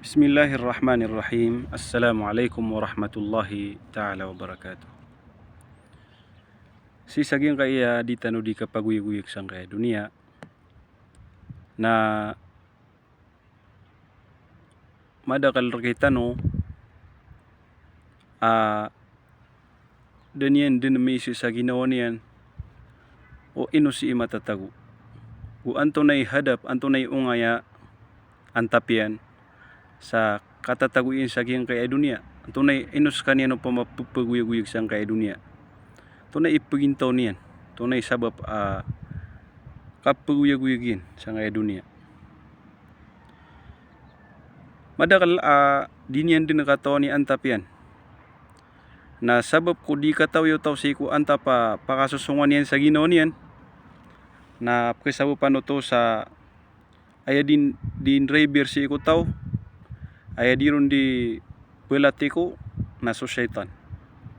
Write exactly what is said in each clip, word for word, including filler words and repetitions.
Bismillahirrahmanirrahim. Assalamu alaikum warahmatullahi ta'ala wabarakatuh. Sii sa giyangkaya di tano di kapagoyagoyag sangkaya doniya, na madakl rkitano a da niyan dn miiza sa ginawa niyan o ino sii matatago, go antonaa i hadap, antonaa i ongaya antap iyan sa katatago iyan sa giyangkaya doniya. Antonaa i, ino skaniyan opama ppagoyagoyag sangkaya doniya. Antonaa i pgintaw niyan, antonaa i sabap a kappagoyagoyag iyan sangkaya doniya. Madakl a di niyan dn katawan i antap iyan. Na sabap ko di katawi o taw sii ko antap a pakasosongan iyan sa ginawa niyan, na pkhasabapan oto sa aya di, di driver sii ko taw, aya di ron di platiko, na so shaytan.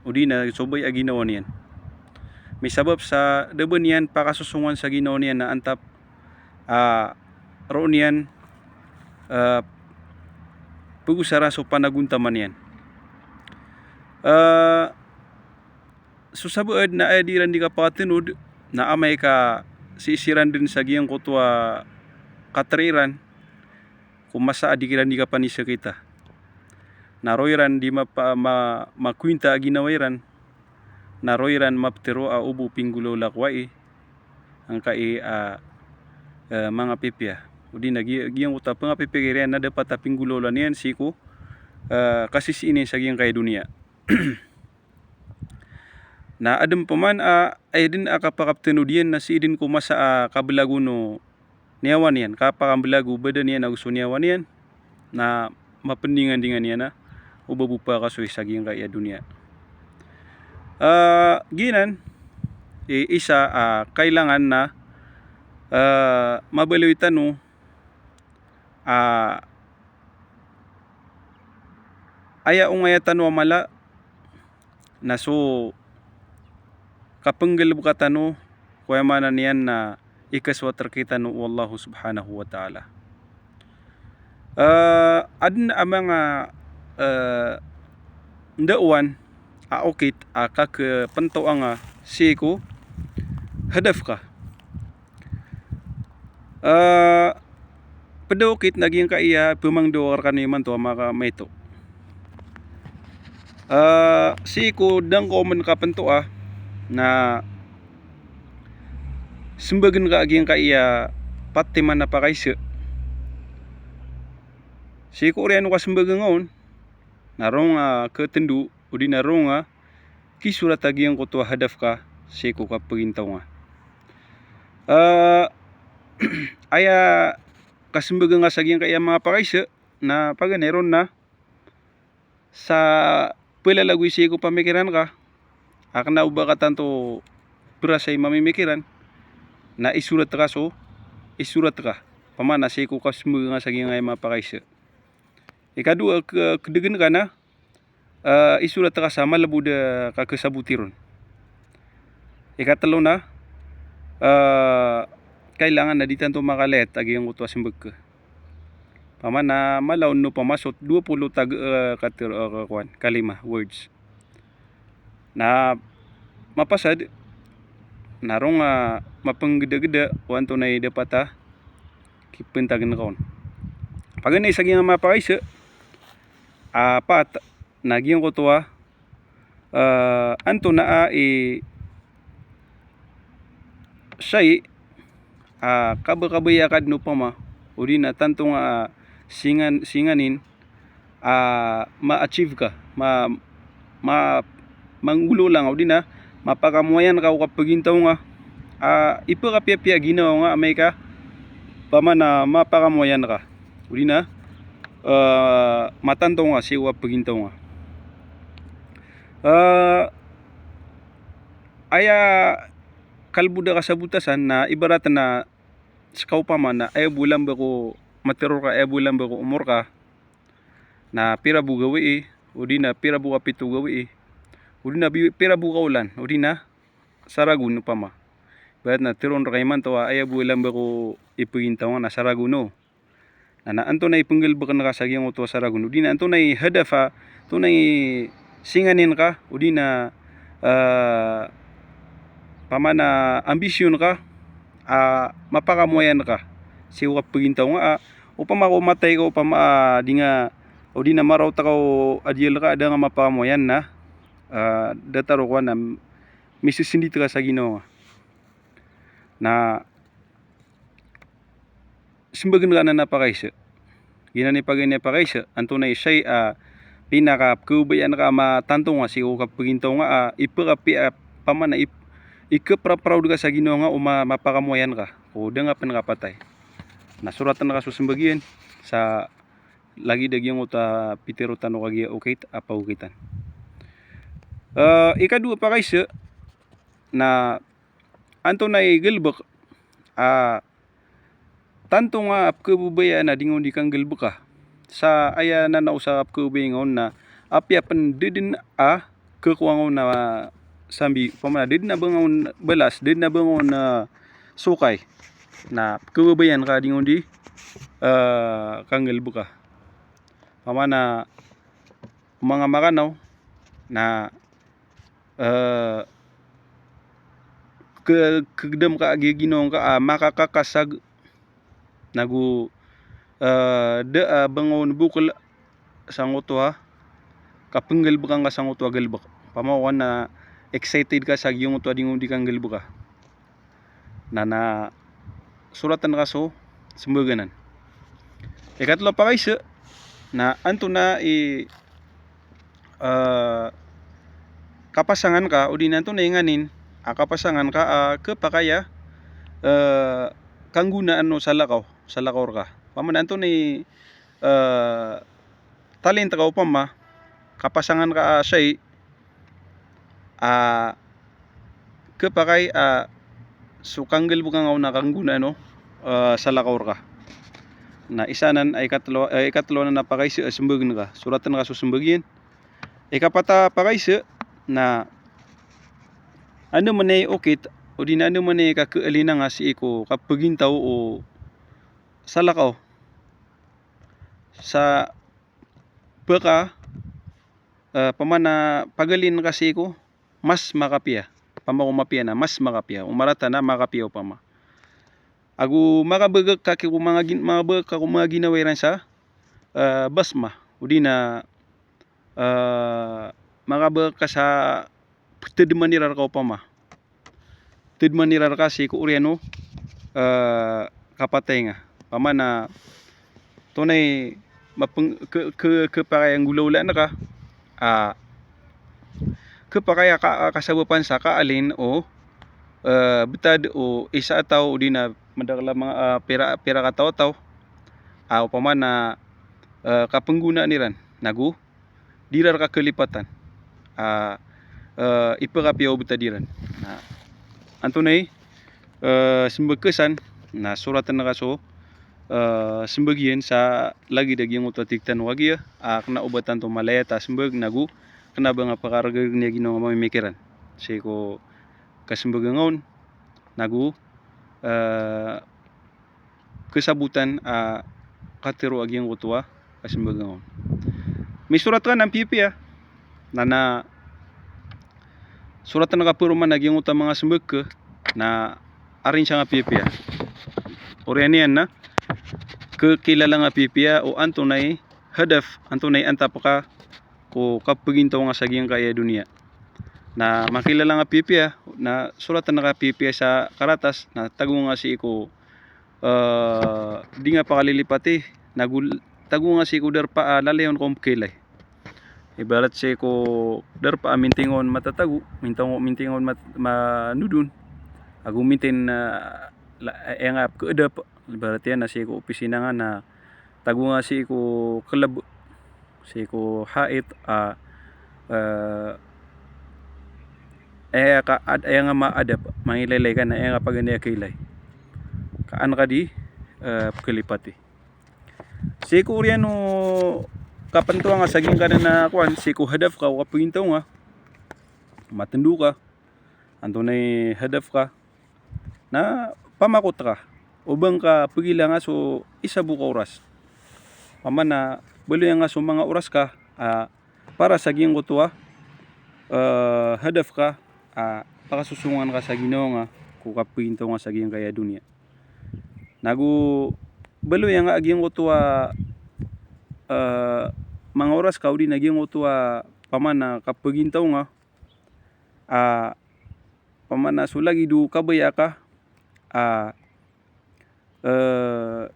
O di na so bay a ginawa niyan. Misabap sa da ba niyan pakasosongan sa ginawa niyan na antap a roo niyan a pagosara so panagontaman iyan. A so sabaad na aya di iran di kapakatnod na amay ka sii siran dn sa giyangkoto a katr iran ko masa a di kiran di kapaniza kita. Na roo iran di mapa, ma, makointa a ginawa iran, na roo iran maptero a obo pinggolawla ko ai angkai a, e, manga pipiya. O di na gi, giyangkoto a pngapipiya iran na dapat a pinggolawla niyan sii ko, e, kasisii niyan sa giyangkaya doniya. Na adn pman a aya dn a kapakaptnod iyan na sii dn ko masa a kablago o niyawa niyan, kapakamblago o badan iyan ago so niyawa niyan, na mapndingandingan iyan a o ba bo pakasoy sa giyangkaya doniya. A giyanan i isa a kailangan na, a, mabaloy tano a aya ongaya tano a mala na so kapnggalbka tano ko aya maana niyan na ikasowat rkitano o Allahu subhanahu wa ta'ala. A adn a manga, a, ndaowan a okit a kakpntoa nga sii ko hadaf ka. A pd a okit na giyangkaya pmangndao akn rkano imanto a maka maito. A sii ko da ngka omn kapntoa na smbagn ka a giyangkaya pat timan a pakaiza. Sii ko oriyan o kasmbag nga on na roo nga, a, katndo odi na roo nga, a, kisorat a giyangkoto a hadaf ka sii ko kapgintaw nga. A aya kasmbag nga sa giyangkaya manga pakaiza na paganay ron na sa plalagoy sii ko pamikiran ka, a kna o ba ka tanto prasay mamimikiran, na isorat ka so, isorat ka. Pamana sii ko kasmbag nga sa giyangkaya manga pakaiza. Ikadowa, k-, kdgn ka na, a, isorat ka sa malbod a kakasaboti ron. Ikatlo na, a, kailangan na di tanto makalayat a giyangkoto a smbag ka. Pamana mala on o pama so dowa polo tag-, a, kater-, a, kowan, kalima, words. Na mapasad, na roo nga, a, mapnggdagda o antonaa i dapat a kipntagn ka on. Paganay sa giyangkaya manga pakaiza, a, pat, na giyangkoto a, a, antonaa i shay a kabakabaya ka dn opama, odi na tanto nga, a, singan-, singanin a ma-achieve ka, ma-, ma-, manggolawla nga, odi na mapakamoayan ka o kapgintaw nga, a, ipkhapiyapiya a ginawa nga amay ka pamana mapakamoayan ka, odi na, a, matanto nga sii ko kapgintaw nga. A, aya kalbod a kasabotan na ibarat na ska opama na aya bo lamba ko, matharo ka, aya bo lamba ko omor ka na pira bo gawii, odi na pira bo kapito gawii, odi na bi-, pira bo kaolan, odi na sa ragon opama. Ibarat na tharoon rka imanto a aya bo lamba ko ipgintaw nga na sa ragon o. Na, na antonaa i penggalebeken ka sa giyangkoto a saragon, odi na antonaa i hadaf a, antonaa i singanin ka, odi na, eh, pamana ambisyon ka, a mapakamoayan ka sii ko kapegintaw nga, a opama ko matay ka, opama, a di nga, odi na maraot ka o adiyal ka, a da nga mapakamoayan na, eh, datar o kowan na misesendit ka sa ginawa nga. Na sembegen ka anan a pakaiza. Giyanan i paganay a pakaiza, antonaa i shay a pinakapekebabayaan ka a matanto nga sii ko kapegintaw nga, a ipekapiya, pamana ip-, ikeprapraod ka sa ginawa nga o ma-, mapakamoayan ka ko da nga pen kapatay. Na soratan ka so sembag iyan sa lagid a giyangkoto a pitero tano kagiya okit a paokitan. Eh, ikadowa a pakaiza na antonaa i galebek a tanto nga a pekebabayaan a di nga on di kanggalebeka. Sa aya nanaw sa pekebabayaan nga on na apiya pen da den a kekowa nga on a sambi, opama na da den a ba nga on balas, da den a ba nga on, eh, sokay. Na pekebabayaan ka a di nga on di, eh, kanggalebeka. Opama na manga makanaw na, eh, ke-, kegedam ka a giginaw ngka a makakakasag, nago, eh, da a ba nga on bokel sangkoto a kapenggalebeka ngka sangkoto a galebek. Opama o kowan na excited ka sa giyangkoto a di nga on di kanggalebeka. Na, na soratan ka so sembag anan. Ikatelo a pakaiza na antonaa i, eh, kapasangan ka, odi na antonaa i nganin a kapasangan ka a kepakay a, eh, kanggonaan o salakaw, salakaw reka. Opama na antonaa i, eh, talent ka, opama kapasangan ka a shay a kepakay a so kanggalebeka nga on a kanggonaan o, eh, salakaw reka. Na isa anan a ikatelo, eh, ikatelo anan a pakaiza a sembag nga, soratan ka so sembag iyan. Ikapat a pakaiza na andamanaya i okit, odi na andamanaya i kakealina nga sii ko kapegintaw o salakaw sa peka, eh, opama na pagalin ka sii ko mas makapiya. Opama ko mapiya na mas makapiya, o marata na makapiya opama. Ago makabagak ka ki ko manga gin-, makabagak ka ko manga ginawa iran sa, eh, basma, odi na, eh, makabagak ka sa petedman iran reka opama. Tedman iran reka sii ko oriyan o, eh, kapatay nga. Opama na antonaa i mapeng-, ke-, ke-, kepakay a nggolawlaan ka, a kepakay a ka-, a kasabapan sa kaalin o, eh, betad o isa a taw, odi na madakel a manga, eh, pira, pira kataw a taw, a opama na, eh, kapenggonaan iran, nago di iran reka kelipatan a, eh, ipekapiya o betad iran. Na antonaa i, eh, sembag ka san, na soratan ka so, eh, sembag iyan sa lagid a giyangkoto a tig tano kagiya a kena o ba tanto malayat a sembag, nago kena ba nga pakaregaregen iyan a ginawa nga mamimikiran sii ko kasembaga nga on, nago, eh, kesabotan a katero a giyangkoto a kasembaga nga on. Misorat ka na piyapiya, na, na soratan ka peroman a giyangkoto a manga sembag ka, na arin sa nga piyapiya. Oriyan iyan na kekilala nga piyapiya o antonaa i hadaf, antonaa i antap ka ko kapegintaw nga sa giyangkaya doniya. Na makilala nga piyapiya, na soratan ka piyapiya sa karatas, na tago nga sii ko, eh, di nga pakalilipati, nago tago nga sii ko darpa a lalayon ko mpekiilay. Ibarat sii ko darpa a mintingon matatago, mintingon, mintingon mat-, manodon, ago mintin, eh, la-, eh, nga pekeedap, ibarat iyan na sii ko opisina nga na tago nga sii ko keleb, sii ko hait a, eh, aya ka ad-, aya nga maadap, mangilaylay ka na aya nga paganay a kiilay. Ka an ka di, eh, pekelipati. Sii ko oriyan o kapentowan nga sa giyangkanan a kowan, sii ko hadaf ka o kapegintaw nga, matendo ka, antonaa i hadaf ka, na pamakot ka. O ba ngka pegila nga so isa bo ka oras. Pamana baloy anga so manga oras ka a para sa giyangkoto a, eh, hadaf ka a pakasosongan ka sa ginawa nga ko kapagintaw nga sa giyangkaya doniya. Nago baloy anga a giyangkoto a, eh, manga oras ka odi na giyangkoto a pamana kapagintaw nga a pamana so lagid o kabaya ka a, eh,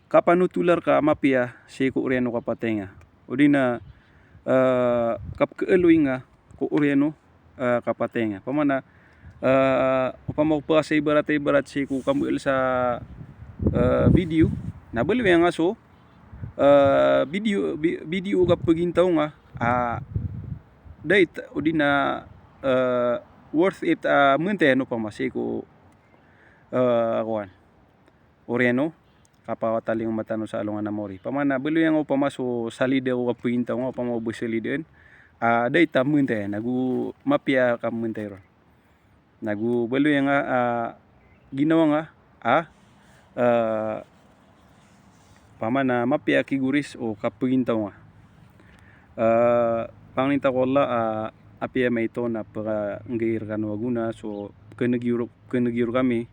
kapanotolar ka mapiya sii ko oriyan o kapatay nga. Odi na, eh, kapkhaaloy nga ko oriyan o, eh, kapatay nga. Pamana, eh, opama ko pasa ibarat-ibarat sii ko kambaal sa, eh, video, na baloy anga so, eh, video, bi-, video o kapagintaw nga a dait, odi na, eh, worth it a mantay ano pama sii ko, eh, kowan, oriyan o kapatalingomatan o sa alongan a maori. Pamana baloy anga opama so salida o kapagintaw nga, opama o ba salidaan a dait a mantay, nago mapiya ka mantay ron. Nago baloy anga a ginawa nga a, eh, pamana mapiya kigoris o kapagintaw nga. Eh, pangni ta ko Allah a apiya maito na pkhanggay rkano a gona so pkhanegi ro, pkhanegi rkami,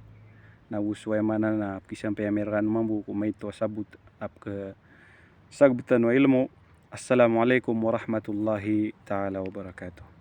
nago so aya maana na pkisampay ami rkano mambo ko maito a sabot a pkhasagb tano a ilmo. Assalamu alaikum warahmatullahi ta'ala wabarakatuh.